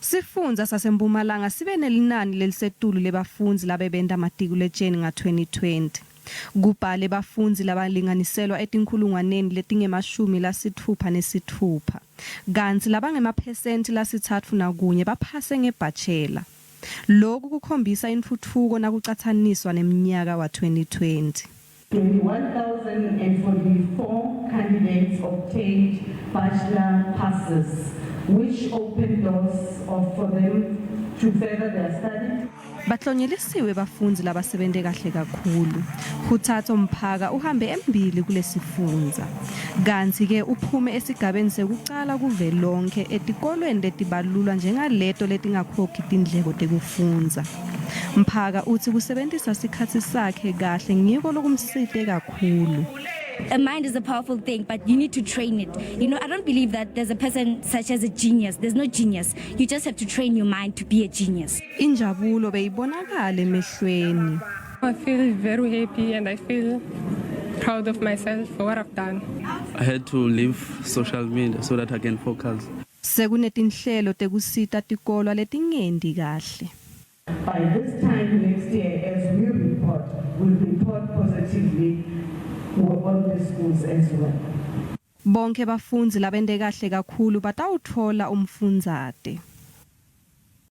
Sifundza saseMpumalanga sibe nelinani lelisetulu lebafundzi labebenta matikuletjeni nga-2020. Kubhale bafundzi labalinganiselwa etinkhulungwaneni letingema-66, kantsi labangemaphesenti la-31 baphase ngebhatjhela. Loku kukhombisa intfutfuko nakucatsaniswa nemnyaka wa-2020. 21,044 candidates obtained bachelor passes, which opened doors of, for them to further their study. Baklonyelisiwe bafundzi labasebente kahle kakhulu. Khutsatso Mphaka uhambe embili kulesifundza. Kantsi-ke uphume esigabeni sekucala kuvelonkhe etikolweni letibalulwa njengaleto letingakhokhi tindleko tekufundza. Mphaka utsi kusebentisa sikhatsi sakhe kahle ngiko lokumsite kakhulu. A mind is a powerful thing, but you need to train it. I don't believe that there's a person such as a genius. There's no genius. You just have to train your mind to be a genius. Injabulo beyibonakala emehlweni. I feel very happy and I feel proud of myself for what I've done. I had to leave social media so that I can focus. Sekunetinhlelo tekusita tikolwa letingenti kahle. By this time next year, as we report, we'll report positively on the schools as well. Bonkhe bafundzi labente kahle kakhulu batawutfola umfundzate.